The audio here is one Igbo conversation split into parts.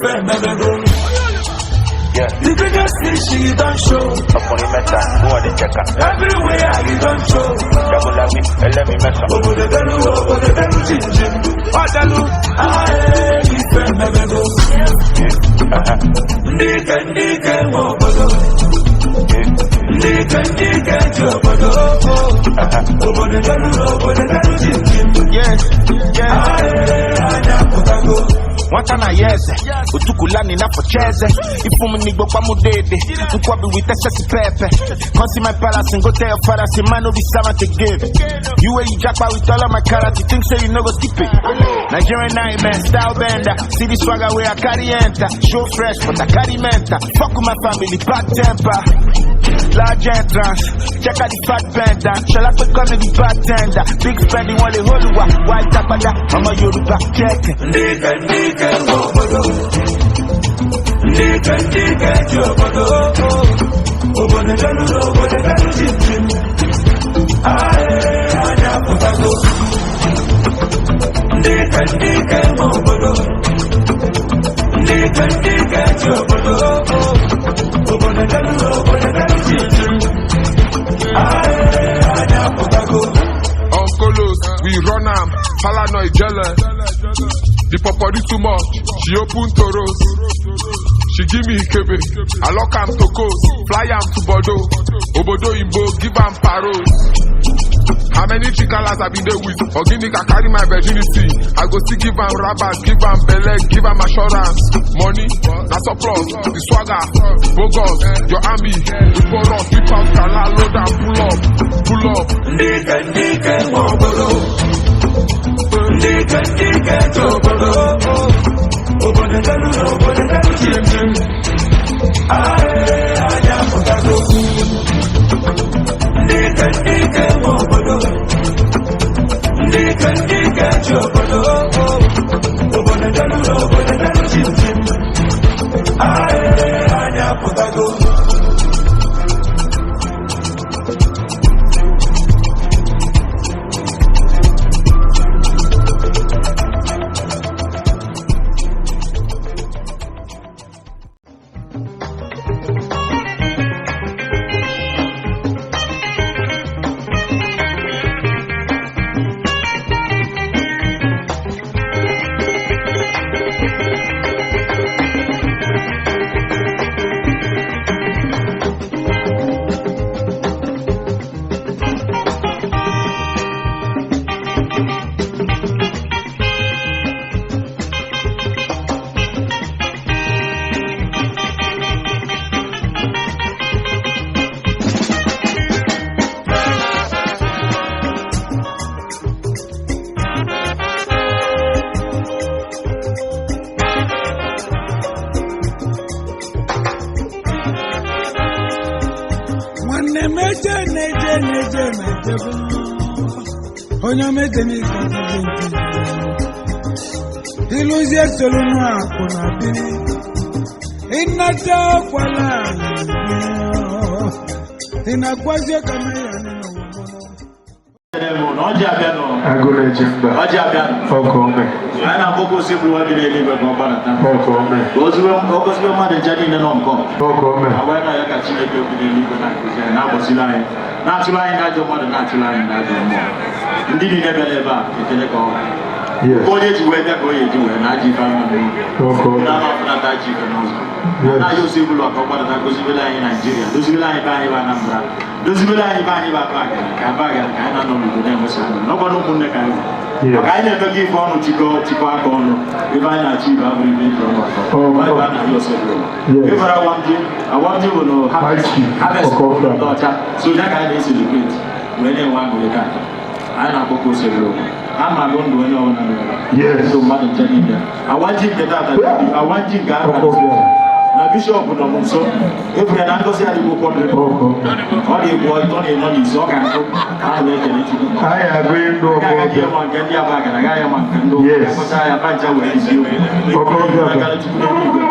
Ife mebego. The biggest fish he don show. Ọkùnrin mẹ́ta, wọ́n lè jẹ̀ka. Everywhere he don show. Jagunlabi, ẹlẹ́mi mẹ́sàn. Obodo delu, obodo delu jinjim. Ọdalu, aye, ife mebego. Ndị ike, ndị ike nwe obodo. Ndị ike, ndị ike ji obodo. Obodo delu, obodo delu jinjim. Yes. Aye, anya pụtago. Nwata na ya eze, otukulani n'afọ cheze. Ifu m n'igbo kwamudede, nkwabi with excess pepper. Come see my palace and go tell your father, say man no be servant again. You where you jackpot with all of my character, you think say you no go skip it. Nigerian nightmare, style bender. See the swagger where I carry enter. Show fresh, but I carry mental. Fuck with my family, bad temper. Large entrance, check out the fat bender. Shall I become the bartender? Big spending, wale holuwa, white tapada, Mama Yoruba, check it. Ndị ike, ndị ike nwe obodo. Ndị ike, ndị ike ji obodo. Obodo delu, obodo delu jinjim. Aye, anya pụtago. Ndị ike, ndị ike nwe obodo. Ndị ike, ndị ike ji obodo. Obodo delu, obodo delu jinjim. Aye, anya pụtago. Uncolos, we run am, paranoid jealous. The popori too much, she open toros. She give me ikebe, I lock am to coast, fly am to Bordeaux. Obodo Imbo, give am paros. How many chikalas I been there with? Organic, I carry my virginity. I go still give am rabbit, give am belle, give am assurance. Money, na surplus, the swagger, bogus, your army. We pour us, we out, kala, load am, pull up, pull up. Ndị ike, ndị ike nwe obodo. Ndị ike, ndị ike ji obodo. Obodo delu, obodo delu jinjim. Aye, anya pụtago. Ndị ike, ndị ike nwe obodo. Ndị ike, ndị ike ji obodo. Obodo delu, obodo delu jinjim. Aye, anya pụtago. Nwanne m, eje na-eje na-eje ma ejebe onye omeze m ike ịlụzie solunu akụ na biri ịnata ọkwala ị na-akwazi ka ya n'ụwa. Na ọjị abịa nụ. Agụ na-eji mba. Ọjị abịa nụ. Ọkụ ome. Anyị na-akpọkọ Osebụrụwa bi n'eluigwe ka ọ gbadata, Ọkụ ome. ka o gozigbe mmadụ nche niile nọ nkọ. Ọkụ ome. Agwa na ya ka Chineke bi n'eluigwe na-akụzi anyị, na-agbaziri anyị, na-atụrụ anyị n'ajọ mmadụ, na-atụrụ anyị n'ajọ mmụọ. Ndị niile bịara ebe a, ekele ka ọ onye ji wee bịa ka o ji wee na ajọ ife ama n'obi Ọkụ ome. na ama ajọ ife n'ụzọ. Na-ayọ Osebụrụwa ka ọ gbadata, gozibere anyị Naijiria, dozibere anyị be anyị bụ Anambra, dozibere anyị be anyị bụ Abagana, ka Abagana ka anyị na-anọ n'udo na-enwesa aṅụrị n'ọkwa na ụmụnne ka anyị bụ. Maka anyị na-emekọ ife ọnụ, chịkọ chịkọ aka ọnụ, ebe anyị na-achọ ibe abụrụ ibe ife ọnụ atọ. Ebe a na-ayọ Osebụrụwa ịbara awamji, awamji bụ na harvest harvest ndị ọcha so ya ka anyị na-ecelebrate wee na-enwe aṅụrị tata. Anyị na-akpọkọ Osebụrụwa ama gụ ndụ onye ọbụla nọ ebe a. Ndụ mmadụ nche niile. Awaji nke tata, awaji nke aka na bishọp nọ m nso, efere na ngozi adịghị kwọdụ. Ọ dị ịbụọ, ịtọ na ịnọ na ise, ọ ga-agụ ahụ na-ekele Chukwu. Anyị agụ ndụ Agaghị ọkụ. ma nke ndị Abagana, agaghị ma nke ndị akọcha ya bancha wee isi Ọkụ okwu ọbịa. agara Chukwu n'eluigwe.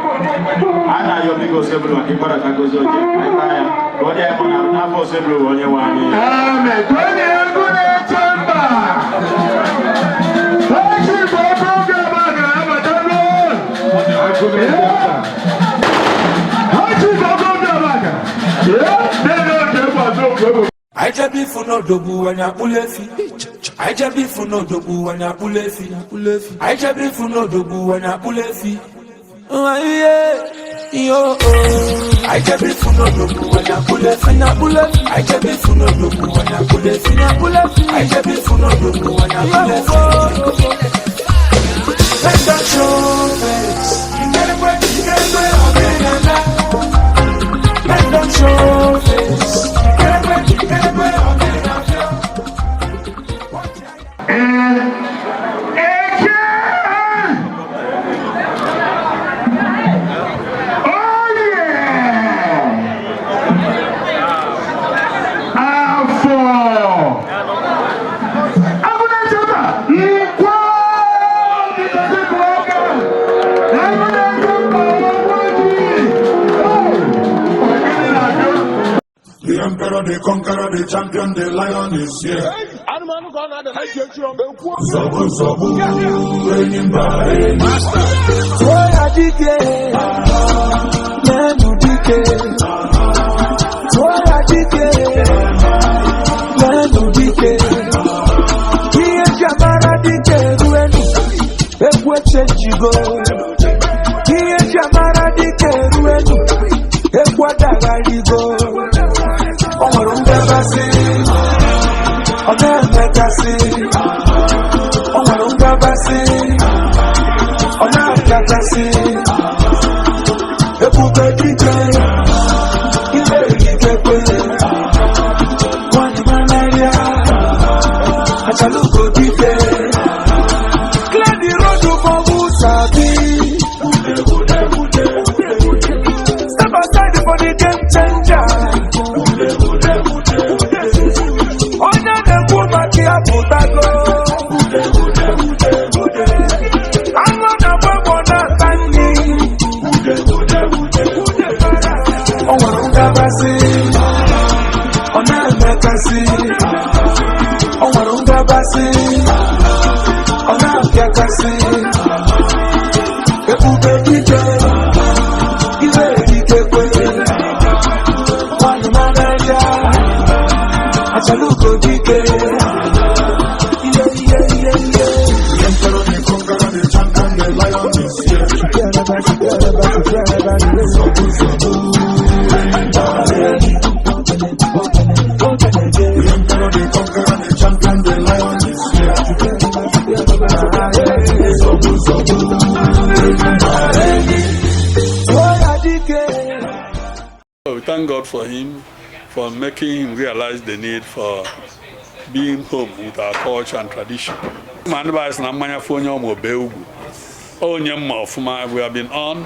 A na-ayọ biko Osebụrụwa ka ịgbadata gozi oche anyị taa ya ka ọ dị anyị mma n'afọ. Osebụrụwa onye nwe anyị. Amen. Onye egwu na-eche mba. Ochi bụ ọkụ oge Abagana abata n'ụlọ. Agụ Na-eche mba. Ha Chief Okobi Abagana. Na-ere oge mgbazi okwu ego. Anyị jebe ifu n'odogwu, anyị akpụla efi. Anyị jebe ifu n'odogwu, anyị akpụla efi. Anyị jebe ifu n'odogwu, anyị akpụla efi. Anyị jebe ifu n'odogwu, anyị akpụla efi. Anyị jebe ifu n'odogwu, anyị akpụla efi. Anyị jebe ifu n'odogwu, anyị akpụla efi. Let them show face. Let them show face. Eke! Oye! Afọ! Agụ na-eche mba! Nkwọ! Biko zipụ aka! Agụ na-eche mba, ọgwụ ji! Oh! Ogene na-abịa. The emperor, the conqueror, the champion, the lion is here. Nzọgbu nzọgbu, enyi mba enyi. Toya dike, lẹ́nu dike. Toya dike, lẹ́nu dike. Ihe eji amara dike eruenu, egwu echenjigo. Ihe eji amara dike eruenu, egwu adagharigo. O nwere ngabasị, ọ na-emekasị. O nwere ngabasị, ọ na-apịakasị. Ebube dike, ile erikekwe. Nwanyị manarịa, achalugo dike. Clear the road for who sabi. Step aside for the game changer. Onye na-ekwu maka ya pụtago. Anụ na-agba egbo na-ata nri. O nwere ngabasị, ọ na-emekasị. O nwere ngabasị, ọ na-apịakasị. Ebube dike, ile erikekwe. Nwanyị manarịa, achalugo dike. Ihe ihe ihe ihe. The emperor, the conqueror, the champion, the lion is here. Nzọgbu nzọgbu, enyi mba enyi. The emperor, the conqueror, the champion, the lion is here. Nzọgbu nzọgbu, enyi mba enyi. Toya dike. We thank God for him, for making him realize the need for being home with our culture and tradition. Ma ndị be anyị sị na mmanya fụ onye ọma obee ugwu. Onye mma ọfụma we have been on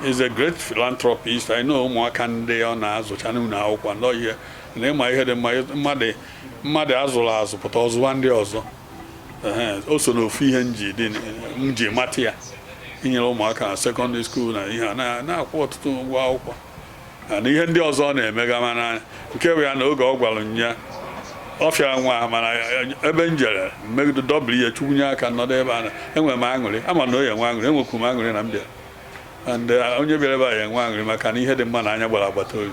is a great philanthropist. I know ụmụaka ndị ọ na-azụcha n'ụlọ akwụkwọ ndị ihe na ịma ihe dị mma, mmadụ mmadụ azụrụ azụ pụta ọzụwa ndị ọzọ. Ehe, o so n'ofu ihe m ji dị m ji mata ya, inyere ụmụaka na secondary school na ihe a na-akwụ ọtụtụ ụgwọ akwụkwọ na ihe ndị ọzọ ọ na-emega, mana nke bụ ya na oge ọ gwara m ya ọ fịara nwa, mana ebe m jere megide dọbụl ihe chukwunye aka nọdụ ebe a enwere m aṅụrị ama na o ya enwe aṅụrị, enwekwu m aṅụrị na m bịara and onye bịara ebe a ya enwe aṅụrị maka na ihe dị mma na anya gbara agbata obi,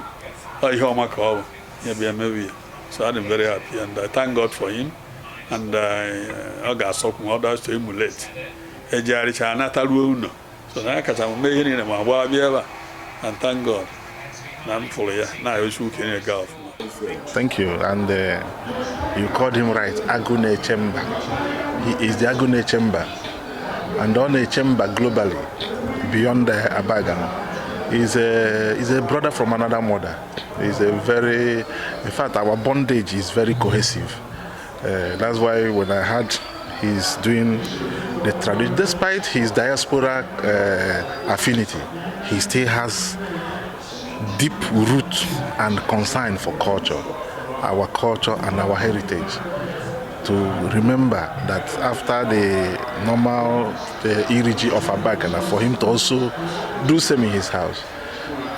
ọ ihe ọma ka ọ bụ ya bịa mebi ya. So I'm very happy and I thank God for him and ọ ga-asọkwu others to emulate, ejegharịcha anataruo ụlọ so na ya kacha m mee ihe niile ma gbaa bịa ebe a and thank God na m fụrụ ya na-ayọchi uke na-ega ọfụma. Thank you. And you called him right, Agune Chemba. He is the Agune Chemba. And on a chamber globally, beyond the Abagana. He's a brother from another mother. He's a very, in fact, our bondage is very cohesive. That's why when I heard he's doing the tradition, despite his diaspora affinity, he still has deep root and concern for culture, our culture and our heritage. To remember that after the normal Iriji of Abagana, for him to also do same in his house.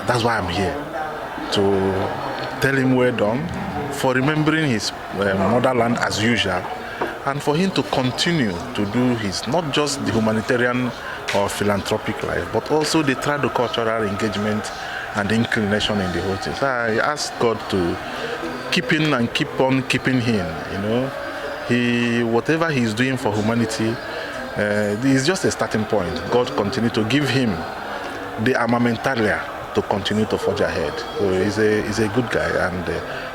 That's why I'm here, to tell him well done for remembering his motherland as usual, and for him to continue to do his, not just the humanitarian or philanthropic life, but also the trado-cultural engagement and inclination in the whole thing. So I ask God to keep him and keep on keeping him, you know. He, whatever he's doing for humanity, is just a starting point. God continue to give him the armamentaria to continue to forge ahead. So he's a good guy, and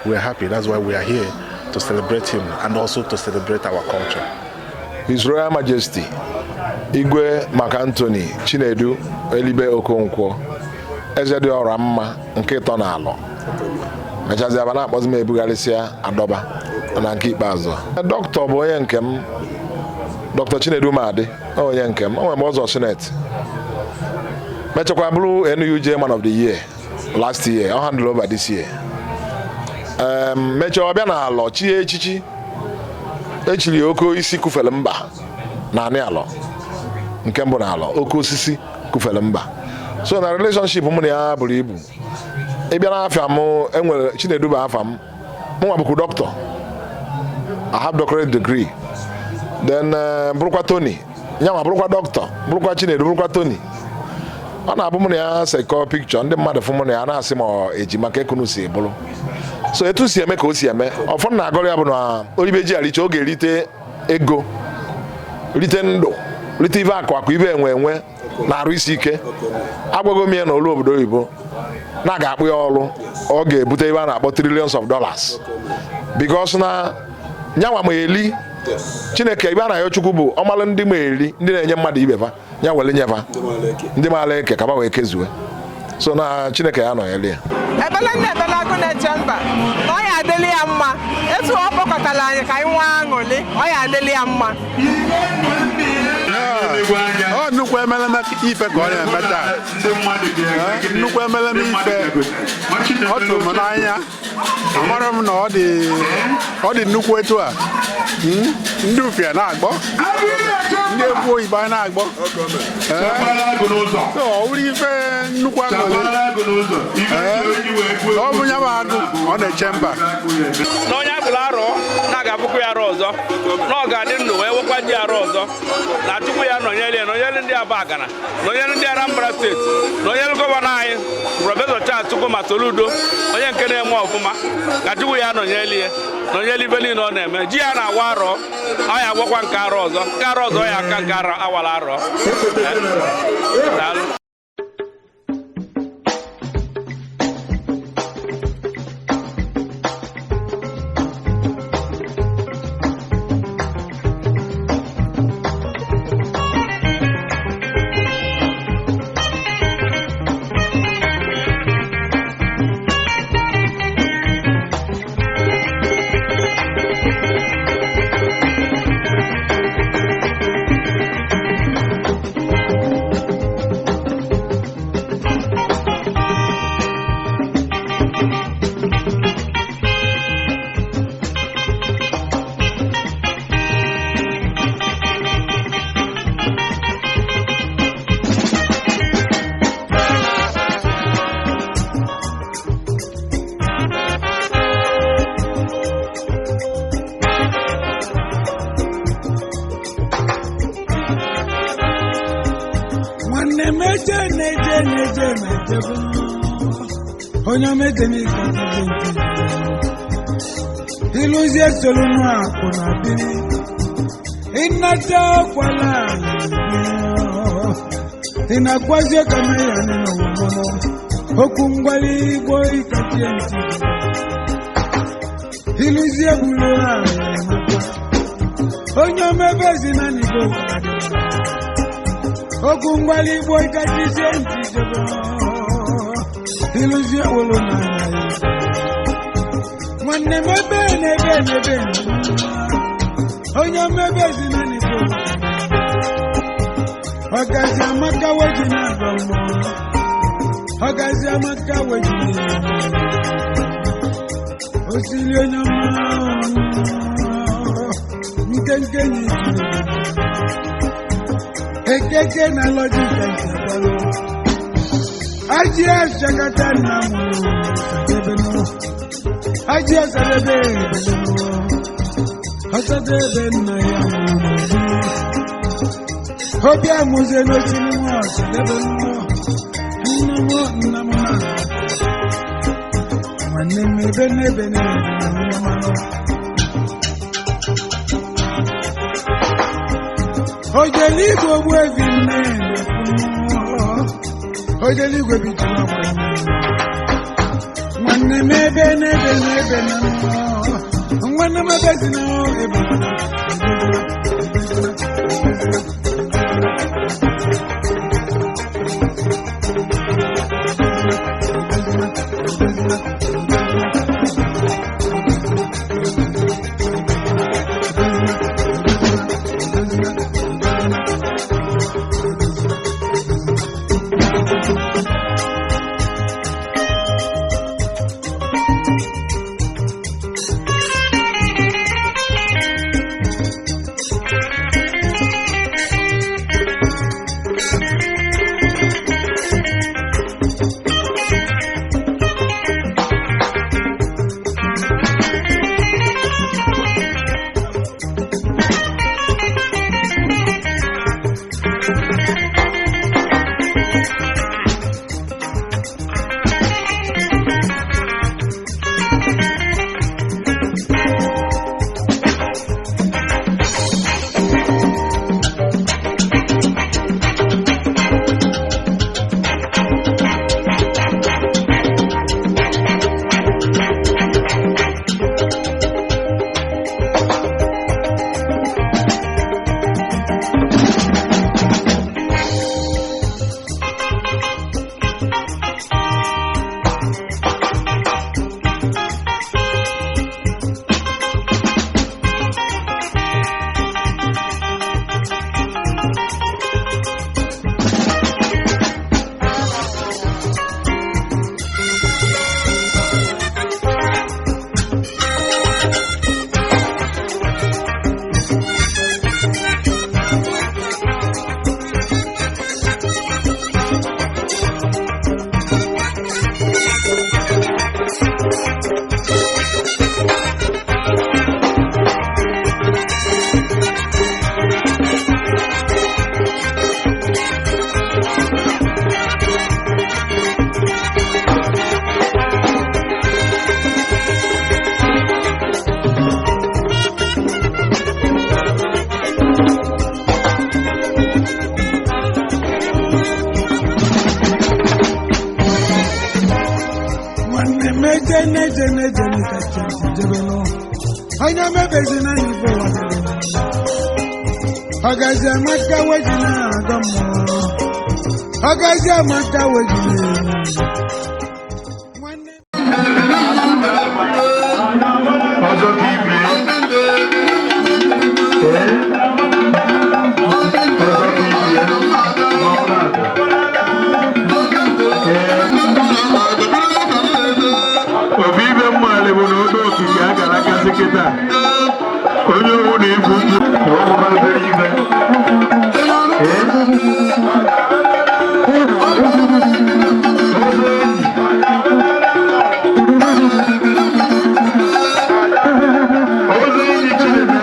we're happy. That's why we are here to celebrate him and also to celebrate our culture. His Royal Majesty Igwe Maka Anthony Chinedu Elibe Okonkwo, eze dị ọra mma nke ịtọ na alọ, mechazi aba na-akpọzi m ebugharịsịa adọba na nke ikpeazụ. Dọkịta bụ onye nke m, Dr. Chinedu Madị, onye nke m. O nwere mgbe ọzọ senate mechakwa bụrụ NUJ Man of the Year last year. Ọ handle over this year. Mechaa ọbịa na alọ chie echichi, echiri oke isi kufere mba na anị alọ nke mbụ na alọ, oke osisi kufere mba. So na relationship mụ na ya buru ibu. Ịbịa n'afịa m, enwere Chinedu bụ afa m. Mụnwa bụkwa dọkịta, I have doctorate degree, then bụrụkwa Tony nyanwa, bụrụkwa dọkịta, bụrụkwa Chinedu, bụrụkwa Tony. Ọ na-abụ mụ na ya sekọ pikchọ, ndị mmadụ fụ mụ na ya na-asị ma ọ ejima ka ekunu si bụrụ. So etu si eme ka o si eme ọfọdụ na-agọrọ ya bụ na oribe ji aricha, ọ ga-erite ego, rite ndụ, rite ibe akụ akụ, ibe enwe enwe na-arụ isi ike. Agwago m ya na olu obodo oyibo na ga-akpụ ya ọrụ, ọ ga-ebute ebe a na-akpọ trillions of dollars, because na nyanwa ma eli Chineke ebe a na-ayọ Chukwu bụ ọmalụ ndị ma eri, ndị na-enye mmadụ ibe fa, ya were nyefa ndị maara eke ka ba wee kezue. So na Chineke ya nọnyere ya. Ebele nna ebele agụ na-eche mba na ọ ya adịlị ya mma. Etu ọ kpọkọtara anyị ka anyị nwee aṅụrị, ọ ya adịlị ya mma. Ọ nnukwu emeleme ife ka ọ na-eme taa. Nnukwu emeleme ife, ọ tụrụ m n'anya. Amara m na ọ dị nnukwu etu a. Ndị ufia na-agbọ, ndị egwu oyibo a na-agbọ. So ọ bụrụ ife nnukwu aṅụrị. Ọ bụ ya bụ agụ ọ na-eche mba. Na onye agbụrụ arọ na ga-abụkwa ya arọ ọzọ, na ọ ga-adị ndụ wee nwekwa ji arọ ọzọ, na Chukwu ya nọnyere ya, nọnyere ndị Abagana, nọnyere ndị Anambra Steeti, nọnyere gọvanọ anyị, Prọfesọ Charles Chukwuma Soludo, onye nke na-eme ọfụma. Ka Chukwu ya nọnyere ya, nọnyere ibe niile ọ na-eme. Ji ya na-awa arọ, ọ ya agwakwa nke arọ ọzọ, nke arọ ọzọ ya aka nke arọ awara arọ. Daalụ. Nwanne m, eje na-eje na-eje ma ejebe onye ọma eje n'ike ntị ịlụzie soro nụ akụ na biri ịnata kwala ị na-akwazi ọkama ya n'ụwa mụnụ okwu mgbali igbo ịkachie ntị ịlụzie bulu ahụ onye omebe ezi na n'igbo okwu mgbali igbo ịkachizie ntị jebe ịlụzie wolo n'anya ya. Nwanne m, ebe na ebe na ebe na onye omebe ezi na n'igbo ọgazi amaka weji na-agba mmụọ ọgazi amaka weji osiri onye ọma nkenke na ijiri ekeke na lọjika nchekwalụ aji achakata nna m sadebenu aji asadebe ebelenu ọsadebe nna ya nwụrụ. Obi amụzie n'otu n'ime ọsadebe nnọọ. Nne m, nna m na nwanne m ebe n'ebe n'ebe na nne m anọ. Ojeligwe ogbu evi nne Ojeligwe bitu nwanne m ebe n'ebe n'ebe na nwanne m ebe si na ebe. Nwanne m eje n'eje n'eje n'ịkacha jebe n'ụlọ onye mebezi na ife ụwa dịrị mma. Ọgazi amaka weji na agọ mmụọ. Ọgazi amaka weji na Ọzọ ka ibe. Ee. Ọzọ ka ibe. Mmanwụ na-abịa. Ee. Obi ibe mmali bụ na obe okike akara akasị kịta. Onye owu na-ebu mkpu na ọgbụgba obere ibe. Ee. Ọzọ enyi. Ọzọ enyi Chinedu.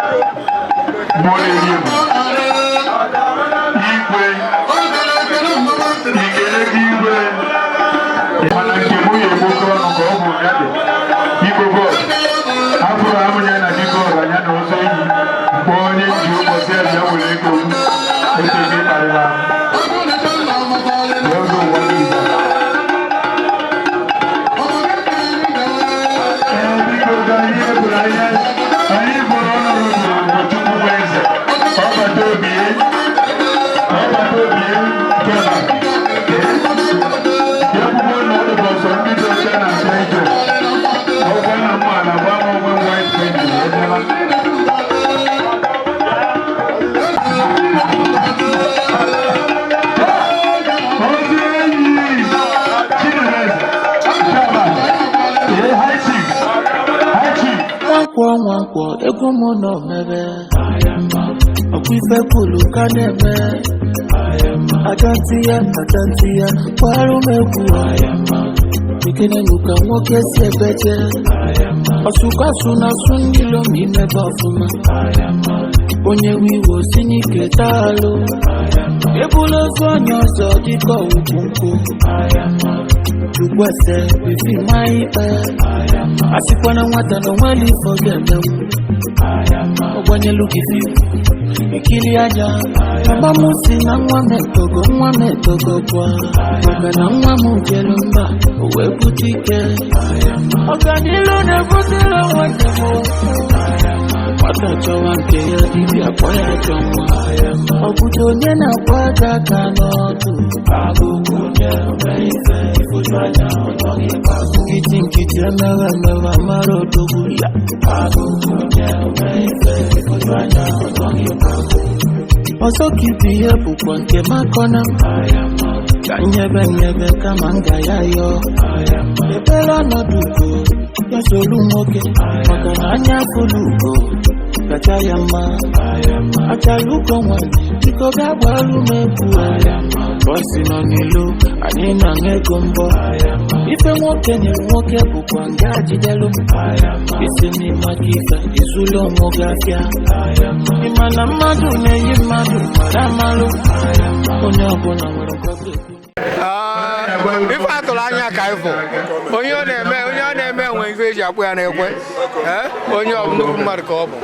Mmụọ na-eri egwu. Igwe. Ikele gị igwe. Mana nke mụ ya egboke ọnụ ka ọ bụ ya dị. Igwe bọọlụ. Afụrụ amụnya na dịka ọra ya na ọzọ enyi. Mgbe onye ji ụbọchị abịa were ego m. Ete gị kparịla m. Ya oge ụwa niile. Ee, biko ka anyị bụrụ anya anyị bụrụ ọnọdụ Ugochukwu bụ eze. Ọbata obi ọbata obi nke na ya kwuo na ọ dịbụ ọsọ ndị dị ọcha na-achọ ije. Ọkwa na mma na gba m onwe m white paint edela. Ozi enyi Chinemeze Chairman, ee, High Chief, High Chief. Nwankwọ nwankwọ egwu m nọ mere ọkwa ife kwuru ka na-eme aja ntị ya aja ntị ya kparụ m egwu. Ekenenu ka nwoke si ebeje ọsụkọsụ na-asụ ndị ilo ma imebe ọfụma onye wiwo si n'ike taalụ ebula ozu onye ọzọ dịka ugwu nkwụ chukwuese bifi ma ikpe asịkwana nwata na onwere ife ọ ga-emenwu ọgbanyelu gị fiwu ikiri anya. Mama m si na nwa m etogo, nwa m etogo kwa maka na nwa m jelu mba o wee bute ike ọganilu na-ebuziri nwanne m nwata chọwa nke ya dibịa kpọ ya chọ nwa ọ bụdo onye na-akpọ aka aka n'ọdụ nkịtị nkịtị emewe emewe amara odogwu ya. Ọzọ ka ibe ihe bụkwa nke makọna ka nyebe nyebe kama m ga ya yọọ ebere ọnọdụ ugo ya solu nwoke maka na anya afụlụ ugo kacha ya mma achara ugo nwanyị biko ga gbaru m egwu bọsi nọ n'ilo anyị na-aṅụ ego mbọ ife nwoke nyere nwoke bụkwa nga jidelu m isi n'ime aka ife izulu onwe gị afịa ịma na mmadụ na-eyi mmadụ mara amalụ onye ọbụla nwere nkwado. Ife atụrụ anya ka ịfụ onye ọ na-eme, onye ọ na-eme nwe ife eji akpụ ya n'ekwe. Onye ọ bụ nnukwu mmadụ ka ọ bụ.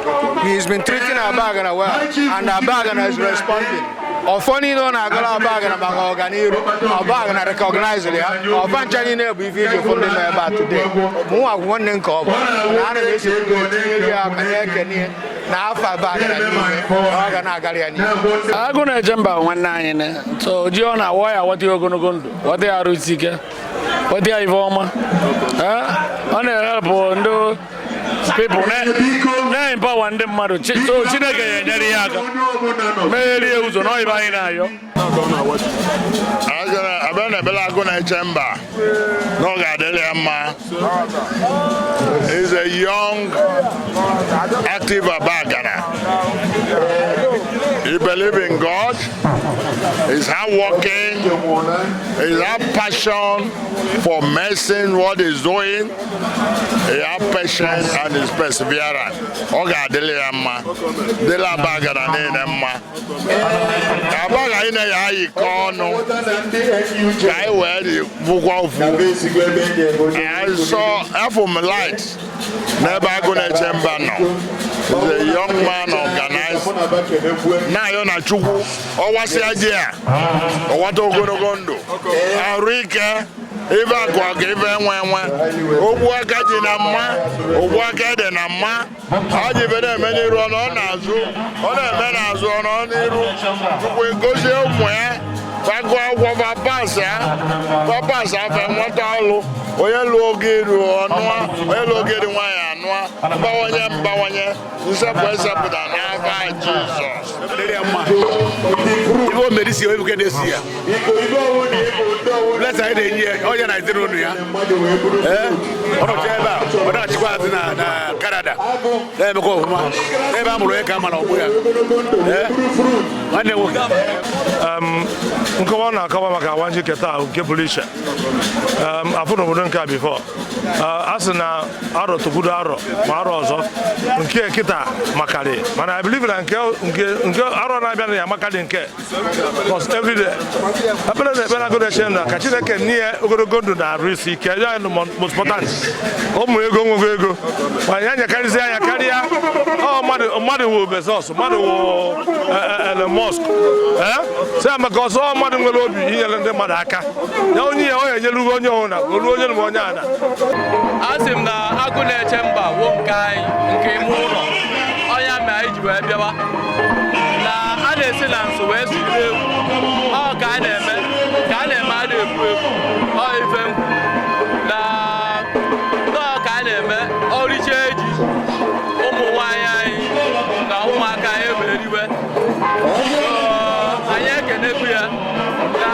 He has been treating Abagana well and Abagana is responding. Ọfọ niile ọ na-agara Abagana maka ọganiru, Abagana recognize ya. Ọfa ncha niile bụ ife iji fụ ndị nọ ebe a today. Mụnwa bụ nwanne nke ọ bụ na ana m esi tinyere ya aka na-ekene ihe na afọ Abagana niile na ọ ga na-agara ya n'ihu. Agụ na-eche mba bụ nwanne anyị ne so ji ọ na-awọ ya weta ya ogologo ndụ, weta ya arụ isi ike, weta ya ife ọma. Ọ na-ehepụ ndị people na-empower ndị mmadụ. So Chineke ya enyere ya aka megherie ụzọ n'ọyịba anyị na-ayọ. Abịa na ebele agụ na-eche mba na ọ ga-adịrị ya mma. Is a young active Abagana. He believes in God. He's hardworking. He has passion for medicine, what he's doing. He has patience and his perseverance. Ọ ga-adịrị ya mma. Dịrị Abagana niile mma. Abaga anyị na-ya ayikọ ọnụ ka anyị wee dị bụkwa ofu. I saw afọ m light n'ebe agụ na-eche mba nọ. He's a young man organized. Na-ayọ na Chukwu ọwasịa ji a ọwata ogologo ndụ arụ ike ife akụ akụ ife enwe enwe ogbu aka ji na mma ogbu aka ede na mma ọ ji ife na-eme n'iru ọ nọ n'azụ ọ na-eme n'azụ ọ nọ n'iru. Chukwu egozie ụmụ ya fagụ akwụkwọ fa pas ya fa pas afa nweta ọlụ onye lụọ oge iru ọnụa onye lụọ oge iri nwaanyị anụa mbawanye mbawanye nsepụ esepụta n'afa Jizọs. Ife o mere isi ebuke na-esi ya blesa anyị na-enye ya onye na ezinụlọ ya. Ọ nọcha ebe a ọ na-achịkwa azụ na Canada na-emekwa ọfụma ebe a mụrụ onye ka ama na ọgbụ ya. Nwanne nwoke. Nkọwa ọ na-akọwa maka awa njike taa nke pụrụ iche afụ n'obodo nke a before a sị na arọ tụkwudo arọ ma arọ ọzọ nke kịta makarị mana I believe na nke arọ na-abịa na ya amakarị nke because every day ekpere na ekpere agụrụ eche na ka Chineke nye ya ogologo ndụ na arụ isi ike ya most important ụmụ ego nwego ego ma ya nyekarịsị anya karịa ọ mmadụ wụ Bezos mmadụ wụ Elon Musk sị maka ọsọ mmadụ nwere obi inyere ndị mmadụ aka ya onye ya ọ ga-enyere onye ọhụrụ na olu onye na onye ana. A sị m na agụ na-eche mba wo nke anyị nke ime ụlọ ọnya ma anyị ji wee bịawa na a na-esi na nso wee sụrụ egwu ọ ka a na-eme ka a na-eme a na-egwu egwu ọ ife nkwu na ọ ka a na-eme ọrịcha eji ụmụ nwaanyị anyị na ụmụaka anyị eweriwe anyị ekenekwu ya na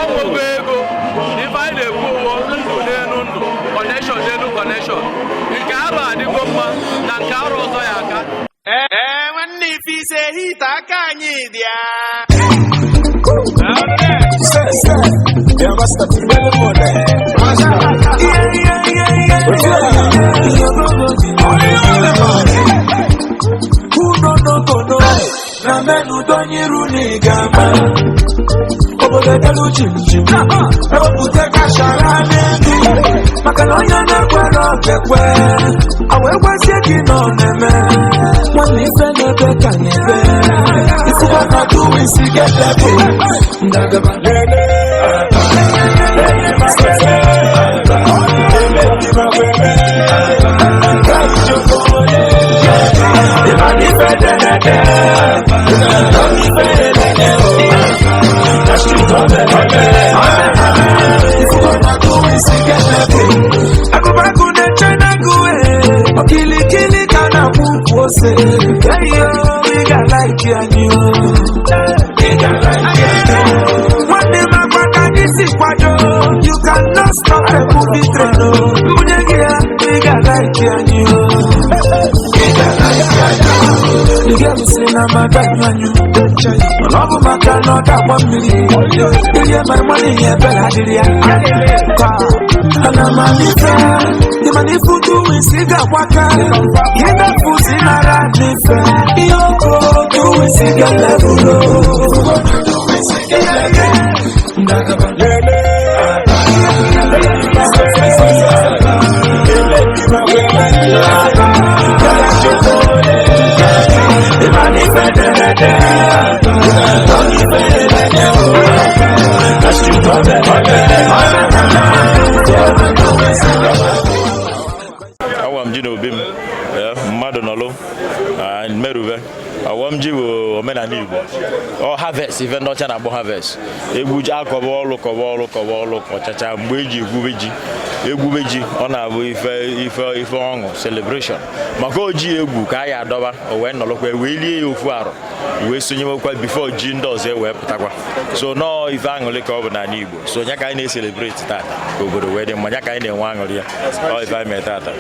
ọgwụgwọ ego ife anyị na-ekwu ụwo ndụ n'elu ndụ kọnekshọn n'elu kọnekshọn nke arụ adịgo mma na nke arụ ọzọ ya aka. Ee, nwanne ife ise hita aka anyị dị ya. Who no no go no? Na menu donyiru ni gama. Obodo delu chim chim. Ewepụta kashara n'elu. Maka na onye na-ekwere okekwe. Awa ekwesie gị nọ na-eme. Nwanne ife na-ebe ka na-ebe. Isikwa na du isi gedebe. Ndagaba lele. Agụbagụ na-eche na-agụ okilikili ka na-akwụ ukwu ose. Eyo, ị ga-alaiki anyị o. Nwanne m akwa ka anyị si kwado. You cannot stop a movie train o. Mbunye gị ya, ị ga-alaiki anyị o. The girl si na mada anyụ, mana ọ bụ maka na ọ ga-agba mmiri. Ihe my money ya ebere adịrị ya. Ana m alife, ịma na ifu du isi ga-agbaka. Ịdafu si nara n'ife. Ihe oko du isi ga-level o. Awa m ji na obi m, mmadụ nọlụ merube awam ji bụ omenala Igbo. Ọ harvest, ife ndị ọcha na-akpọ harvest. Egwu ji akọba ọlụ, kọba ọlụ, kọba ọlụ, kọchacha mgbe eji egwube ji. Egwube ji ọ na-abụ ife ife ife ọṅụ, celebration, maka oji egwu ka a ya adọba o wee nọlụkwa wee lie ya ofu arọ wee sonyewekwa before ji ndị ọzọ ewee pụtakwa. So nọọ ife aṅụrị ka ọ bụ n'ala Igbo. So nya ka anyị na-eselebreti tata ka obodo wee dị mma, nya ka anyị na-enwe aṅụrị ya. Ọ ife anyị mere tata.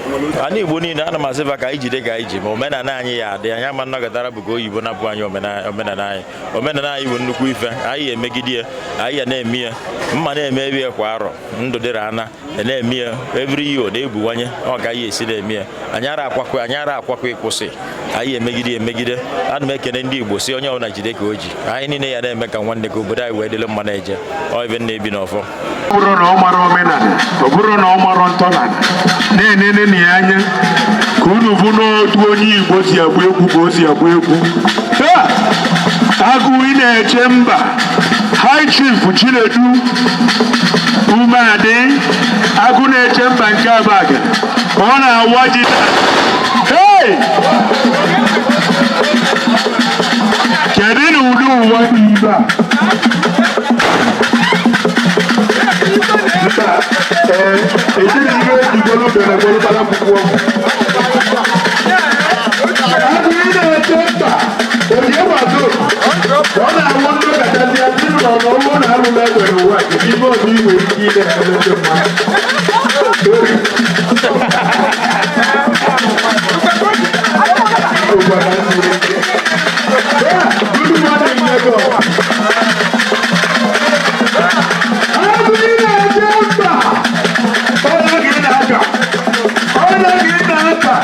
Ala Igbo niile, ana m asịfa ka anyị jide ka anyị ji ma omenala anyị ya adị. Anyị ama nnọkọtara bụ ka oyibo napụ anyị omenala anyị. Omenala anyị bụ nnukwu ife anyị emegide ya, anyị ya na-eme ya mma, na-eme ebe ya kwa arọ, ndụ dịrị ana na-eme ya every year na-ebuwanye. Ọ ka anyị esi na-eme ya. Anyị ara akwakọ, anyị ara akwakọ ịkwụsị. Anyị emegide emegide. Ana m ekene ndị Igbo, si onye ọbụla jide ka o ji. Anyị niile ya na-eme ka nwanne, ka obodo anyị wee dịrị mma na-eje. Ọ ibe na-ebi n'ọfọ. Ọ bụrụ na ọ mara omenala, ọ bụrụ na ọ mara ntọala, na-enene na ya anya ka unu bụ n'otu onye Igbo si agba egwu, ka o si agba egwu. Ha! Agụ ị na-eche mba, High Chief Chinedu Umeadị, agụ na-eche mba nke Abaga, ọ na-awa ji. Hey! Kedu na ụdị ụwa dị ibe a? Mba, ee, ezinụlọ ejigolo bere gboro akwụkwọ. Agụ ị na-eche mba, onye gbado, ọ na-awụ ndị kachasị asị na ọnụ na arụla egbe n'ụwa, ibe ọzọ i nwere ike ime eme ndị mmadụ. Good morning, Lagos. Agụ ị na-eche mba, onye gị na-aga, onye gị na-aka,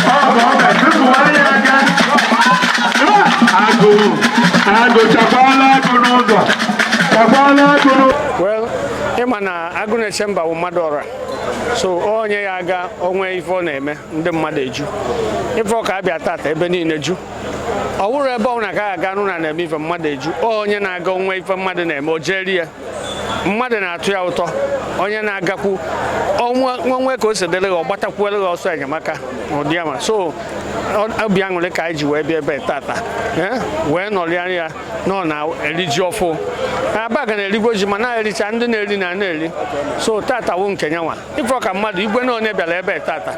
ọ bụ ọ ga-atụpụgharị ya aka. Agụ, agụ chakwala agụ n'ụzọ, chakwala agụ n'ụzọ. Well, ịma na agụ na-eche mba bụ mmadụ ọra, so onye ya aga onwe ife ọ na-eme, ndị mmadụ eju. Ife ọ ka abịa tata, ebe niile ju. Ọ wụrụ ebe ọ na agaghị aga nụ na na-eme ife, mmadụ eju. Onye na-aga onwe ife mmadụ na-eme, o jeri ya, mmadụ na-atụ ya ụtọ. Onye na-agakwu onwe ka o si dịrị gị, ọ gbatakwuere gị ọsọ enyemaka n'ụdị ya ma. So obi aṅụrị ka anyị ji wee bịa ebe tata, wee nọrịa ya nọ na eri ji ọfụ. Abaga na-erigwo ji ma na-ericha, ndị na-eri na na-eri. So tata wụ nke nyanwa ifọ ka mmadụ igwe na onye bịara ebe tata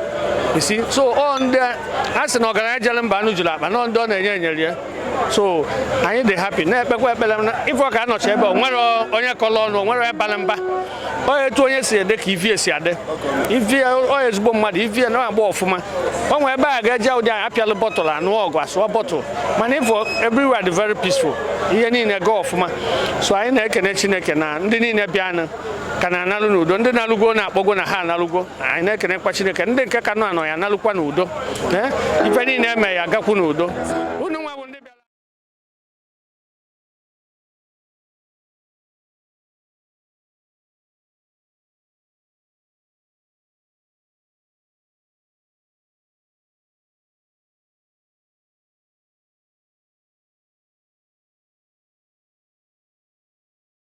isi. So ọ ndị a sị na ọgaranya jere mba anụ juru akpa nọ, ndị ọ na-enye enyere ya. So anyị dị happy, na-ekpekwa ekpere na ife ka anọchi ebe o nwere onye kọrọ ọnụ, o nwere onye bara mba. Ọ etu onye si ede ka ivie si adị. Ivie ọ ezigbo mmadụ, ivie na-agba ọfụma. O nwere ebe a ga-eje ụdị anyị apịalụ bottle, anụ ọgụ, asụọ bottle, mana ifo everywhere dị very peaceful, ihe niile gaa ọfụma. So anyị na-ekene Chineke na ndị niile bịanụ ka na-analụ n'udo. Ndị na-alụgo na-akpọgo na ha analụgo. Anyị na-ekenekwa Chineke, ndị nke ka nọ anọ ya analụkwa n'udo. Ee, ife niile eme ya agakwu n'udo.